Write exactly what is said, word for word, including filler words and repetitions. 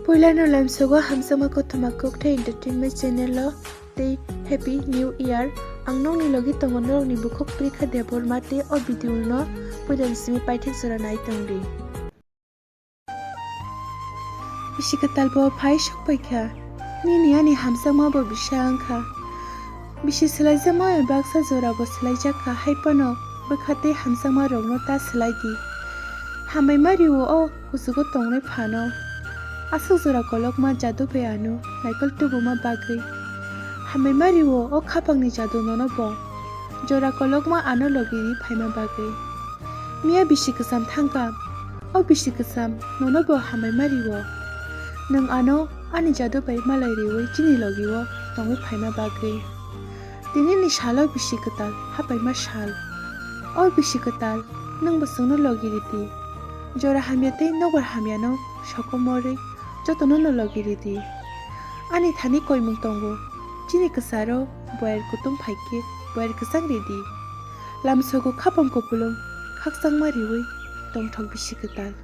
Puilano lamsogo hamjakma kothoma kokthai entertainment channel o tei Happy New Year. Ang nokni logi tongo norokni bukhuk Prekha Debbarma tei o video no puilani simi paithak jora nai tongdi. Bisi kwtal bo phai sokpaikha, nini ani hamjakma bo bisa wngkha. Bisi swlaijakma bai baksa jora bo swlaijakha, hai phano bwkha tei hamjakma rokno ta swlai di. Hambai ma rio o kuchugo tongnai phano. Aswk jora kolokma jadu bai ano naikol tubuma bagwi. Hambai ma rio o khapangni jadu nono bo jora kolokma ano logi ri phaima bagwi. Miya bisi kwcham thangkha, o bisi kwcham nono bo hambai ma rio. Nwng ano ani jadu bai malai riwi chini logi o tongwi phaima bagwi. Tinini salo bisi kwtal hapaima sal. O bisi kwtal, nwng bo chwngno logi ridi. Jora hamya tei nokbar hamyano sokomorwi jotono no logi ridi. Ani thani koimung tongo, chini kwcharo boyar kutung phaikhe boyar kwchang ridi. Lamsogo khapang kupulung khakchangma riwi tongthok bisi kwtal.